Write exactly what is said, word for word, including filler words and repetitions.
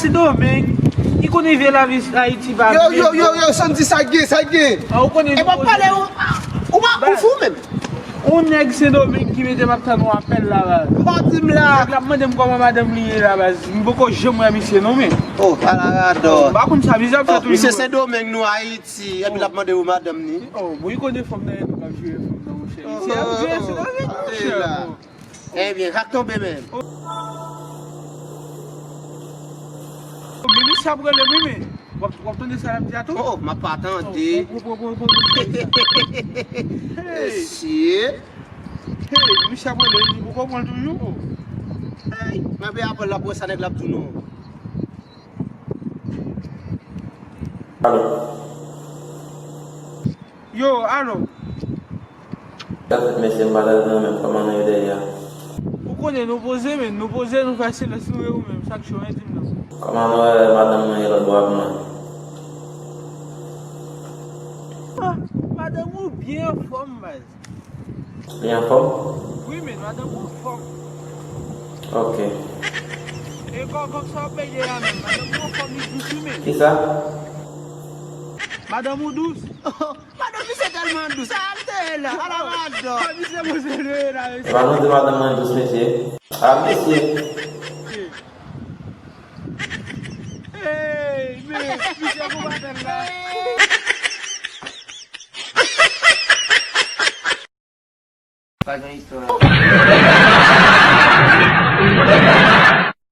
Sendomeng, ki konnen vye lavi Ayiti pa byen. Yo, yo, yo, yo, Sandy, sa gen, sa gen. Ah, ou konnen. E pa pale, ou, ou pa, ou fou menm. On nèg Sendomeng ki mete m ap tann yon apèl la, baz. Pa di m la. Nèg la ap mande m kòman madanm li ye la, baz. M poko janm wè misye non, men. Oh, ala radò. M pa konn sa misye ap fè toujou. Misye Sendomeng, nou Ayiti, epi l ap mande ou madanm ni. Oh, bon, li konnen fanm nan, nou k ap jere fanm nan, monchè. Misye ap jere Sendomeng, monchè. Ebyen, k ap tonbe menm. Men misye ap rele m wi, men w ap, w ap tande sa l ap di a tou? Oh, oh, m ap pa tande. Mesye. Hey, misye ap rele, li poko pran l toujou. Hey, mwen pe apèl la pou wè sa nèg la ap di w non. Alo. Yo, alo. Sa fèt mesye, m pa t al nan menm, kòman nou ye dèyè a? Ou konnen nou poze, men nou poze, nou fè silans, nou e ou menm, chak jou, en, di m non. Kòman nou wè madanm mwen ye lòt bò a pou mwen? Ah, madanm ou byen anfòm, baz. Li anfòm? Wi, men madanm ou anfòm. Ok. E kò, kòman sa w ap peye a menm? Madanm ou anfòm, li dous wi, men. Kisa? Madanm ou dous. Madanm misye tèlman dous. Sa al te ye la. Ala madanm. Sa misye poze de ye la, mesye. E pa nou di madanm mwen dous, mesye. A, mesye. Hey, men, misye gon batèl la. Pa gen istwa.